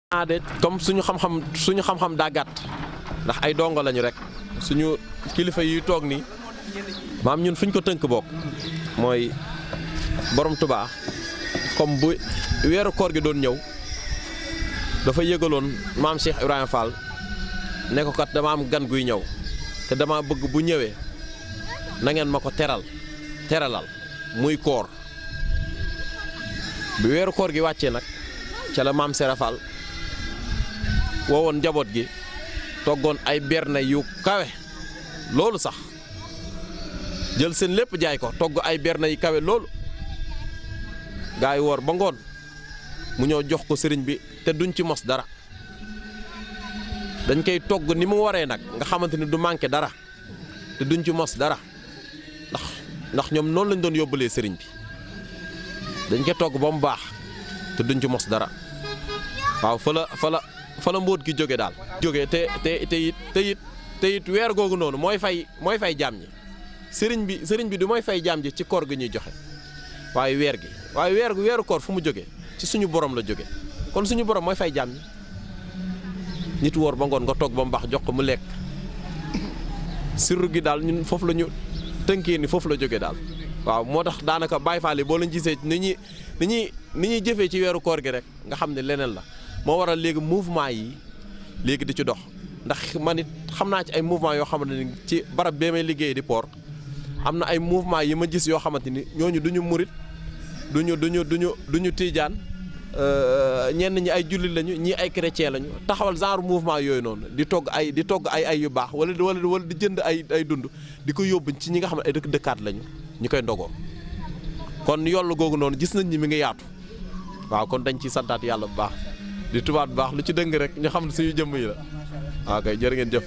de comme suñu xam-xam daa gàtt ndax ay dongo lañu rek suñu kilifa yi toog nii maam ñun fuñ ko tënk bokk mooy borom Tuubaa comme bu weeru koor gi doon ñëw dafa yëgaloon maam Cheikh Ibrahima Fall ne ko kat dama am gan guy ñëw te dama bëgg bu ñëwee na ngeen ma ko teralal muy koor bi weeru koor gi wàccee nag ca la maam Serap Fall woowoon njaboot gi toggoon ay berne yu kawe loolu sax jël seen lépp jaay ko togg ay berne yu kawe loolu gaa yi woor ba ngoon mu ñëw jox ko sëriñ bi te duñ ci mos dara dañ koy togg ni mu waree nag nga xamante ni du manqué dara te duñ ci mos dara ndax ñoom noonu lañ doon yóbbalee sëriñ bi dañ koy togg ba mu baax te duñ ci mos dara waaw fa la mbóot gi jóge daal. jóge te it weer googu noonu mooy fay jaam ñi sëriñ bi du mooy fay jaam ji ci koor gi ñuy joxe waaye weeru koor fu mu jóge ci suñu borom la jóge kon suñu borom mooy fay jaam ñi nit woor ba ngoon nga togg ba mu baax jox ko mu lekk sirru gi daal ñun foofu la ñu tënkee ni foofu la jóge daal. waaw moo tax daanaka Baay Faal yi boo leen gisee ni ñuy jëfee ci weeru koor gi rek nga xam ne leneen la moo waral léegi mouvement yi léegi di ci dox ndax man it xam naa ci ay mouvement yoo xamante ni ci barab bee may liggéey di port am na ay mouvement yi ma gis yoo xamante ni ñooñu duñu murit duñu tiijaan ñenn ñi ay jullit lañu ñii ay chrétien lañu taxawal genre mouvement yooyu noonu di togg ay yu baax wala di jënd ay dund di ko yóbbu ci ñi nga xam ne ay dëkkaat lañu ñu koy ndogoo kon yollu googu noonu gis nañ ni mi ngi yaatu waaw kon dañ ciy santaat yàlla bu baax di tubaat bu baax lu ci dëng rek ñu xam ne suñu jëmm yi la waaw kay jërë ngeen jëf